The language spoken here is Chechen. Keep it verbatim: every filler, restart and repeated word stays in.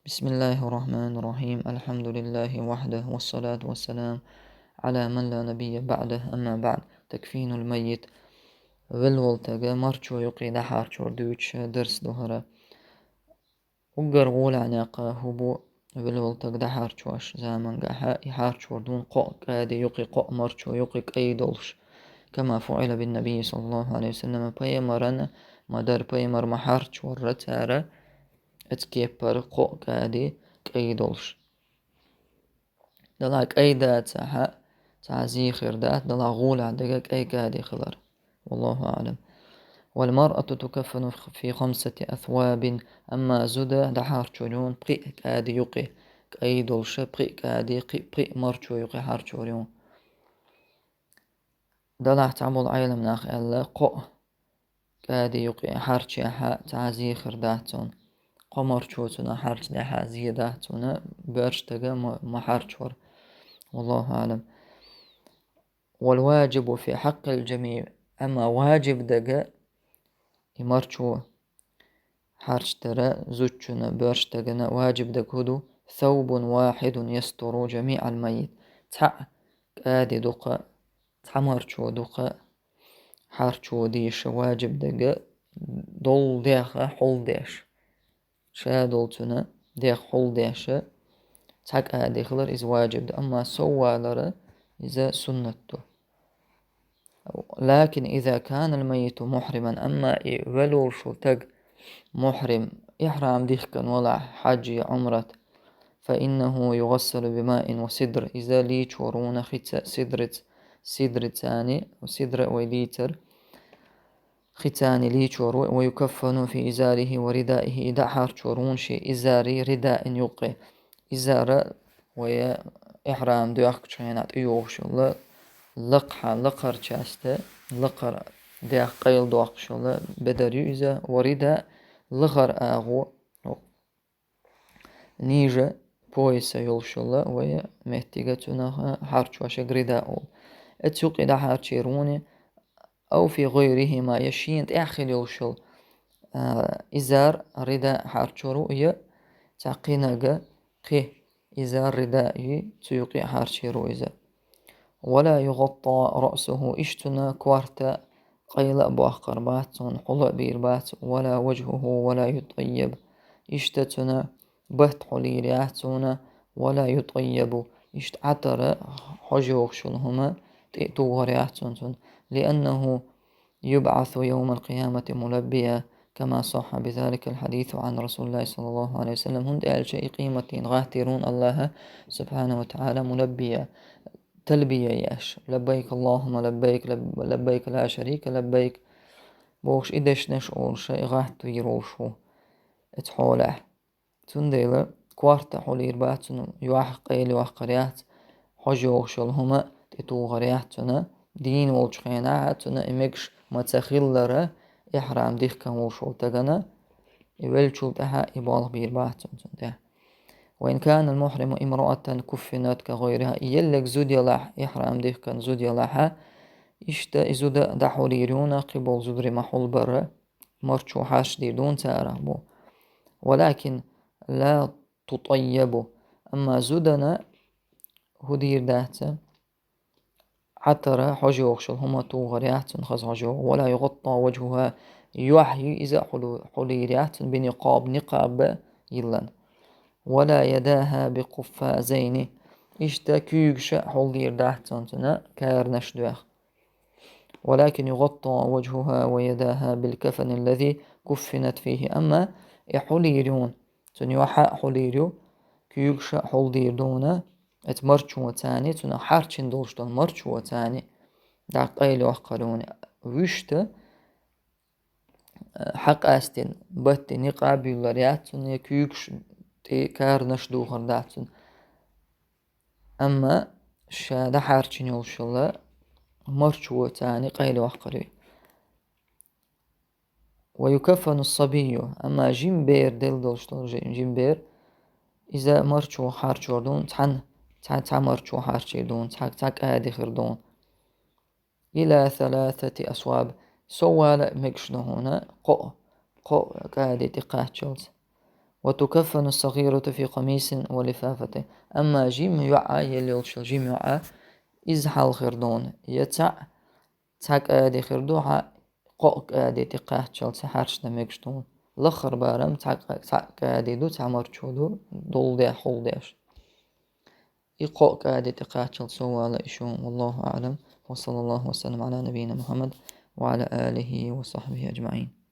بسم الله الرحمن الرحيم. الحمد لله وحده، والصلاة والسلام على من لا نبي بعده، أما بعد. تكفين الميت. Велла волу стаг марчо юкъе дӀахьарчор дуьйцуш дарс ду хӀара. Уггар гӀолехь некъ хӀун бу велла волу стаг дӀахьарчош заманчохь, и хьарчор дуна кхоъ кӀади юкъе, кхоъ марчо юкъе кӀай долуш. كما فعل بالنبي صلى الله عليه وسلم, пайхамаран ма-дарра, пайхамар ма-хьарчорра цара, оцу кепара кхоъ кӀади кӀай долуш. Делахь кӀай дацахь, цхьа зе хир дац, делахь гӀолехь дерг кӀай кӀади хилар. والله أعلم. والمرأة تكفن في خمسة أثواب, амма зуда дӀахьарчор ю пхи кӀади юкъе, кӀай долуш пхи кӀади, кхи-, пхи марчо юкъе хьарчор ю. Делахь цхьаболу Ӏеламнаха аьлла, кхоъ кӀади юкъе хьарчехь цхьа зе хир дац цунна. Кхо марчо цунах хьарчдехь зе дац цунна, боьрша стага ма-, ма-хьарчор. والله أعلم. والواجب في حق الجميع, амма ваджиб дерг и марчо хьарчдар зудчунна, боьрша стагана ваджиб дерг хӀун ду? ثوب واحد يستر جميع الميت. Цхьаъ кӀади дукха, цхьа марчо дукха хьарчо дезаш ваджиб дерг, долу дегӀ хьулдеш. Ша долу цунна дегӀ хьулдеш, цхьа кӀади хилар иза ваджиб ду, амма сов валар иза суннат ду. لكن إذا كان الميت محرما, амма и велла волуш волу стаг мухьрим, ихьрам дихкина валахь, хьаджи, Ӏумрат, فإنه يغسل بماء وسدر, иза лийчор ву хица, сидрица, сидрица, сидра вай дийцар, хицани лийчор ву, ويكفن في إزاره وردائه, и дӀахьарчор ву шен изари, ридаин юккъе. Изара вай ихьрам доьхкучу хенахь тӀейогӀуш йолу лакхахь, лакхара часть, лакхара дегӀ къайладоккхуш йолу бедар ю иза, ва рида, лахара агӀо, ниже пояса йолуш йолу вай меттига цунах хьарчош ю рида олу. Оцу юккъе дӀахьарчор ву, أو في غيرهما, я шена тӀехь хила йолуш йолу, а, изар, рида хьарчор ву, я цхьа кхинага кхин изар, рида ю, цу юккъе хьарчор ву иза. ولا يغطى رأسه, иштта цунна корта къайла а боккхур бац цунна, хьула а бийр бац, ولا وجهه ولا يطيب, иштта цунна батт хьулийр яц цунна, ولا يطيب, иштта Ӏатара хьожа йогӀуш йолу хӀума тӀе а тухур яц цунна, цунна, لأنه يبعث يوم القيامة ملبيا، كما صح بذلك الحديث عن رسول الله صلى الله عليه وسلم, хӀунда аьлча и къематдийнахь гӀаттийр ву Аллаха субхьанаху ва тагӀала мулаббия, талбия еш, لبيك اللهم لبيك، لب-، لبيك لا شريك لك لبيك бохуш, и дешнаш олуш, и гӀаттийр волуш ву оцу хьолехь. Цундела корта хьулийр бац цунна, юьхь къайла йоккхур яц, хьожа йогӀуш йолу хӀума тӀе тухур яц цунна, дийна волчу хенахь цунна и мегаш ма ца хиллара, ихьрам дихкина волуш волу стагана, и веллачул тӀаьхьа и болх бийр бац цунна цунна тӀехь. وإن كان المحرم امرأة كفنت كغيرها, и еллиг зуда ялахь, ихьрам дихкина зуда ялахь, иштта и зуда дӀахьулийр ю, кхин болу зударий ма хьулбара, марчо хьарчдийр ду цара бу. ولكن لا تطيب, амма зудана хӀун дийр дац, Ӏатара хьожа йогӀуш йолу хӀума тухур яц цунна, хаза хьожа йогӀу. ولا يغطى وجهها, юьхь ю иза хьулу-, хьулийр яц цунна, بنقاب, никъаб йиллина. ولا يداها بقفازين, иштта куьйгаш а хьулдийр дац цунна, цунна каранаш доьху. ولكن يغطى وجهها ويداها بالكفن الذي كفنت فيه, амма и хьулийр ю, цунна юьхь а хьулийр ю, куьйгаш а хьулдийр ду, оцу марчо царна, цунах хьарчина долуш долу марчо царна, дӀа къайла йоккхур ю, вуьшта, хьакъастина, батти никъаб йиллар яц цунна, я куьйгаш тӀе каранаш духур дац цунна. Амма ша дӀахьарчина йолуш йолу марчо царна къайла йоккхур ю. ويكفن الصبي, амма жима бер, делла долуш долу жи-, жима бер, иза марчо хьарчор ду, цхьана, цхьа, цхьа марчо хьарчийр ду, цхьа, цхьа кӀади хир ду. إلى ثلاثة أثواب, сов вала а мегаш ду хьуна, кхоъ, кхоъ кӀади тӀекхаччалц. وتكفن الصغيرة في قميص ولفافة. Амма жима йоӀ, елла йолча жима йоӀ, из хьалха хир ду хьона, е цхьаъ цхьа кӀади хир ду хьа, кхоъ кӀади тӀа кхаччалца хьарча дан мегаш ду хьона. Лаххара барам цхьа кӀа-, цхьаъ кӀади ду, цхьа марчо ду, дулдеш, хьулдеш. И кхоъ кӀади тӀа кхаччалца совала йиш я хьона. والله أعلم. وصلى الله وسلم على نبينا محمد وعلى آله وصحبه أجمعين.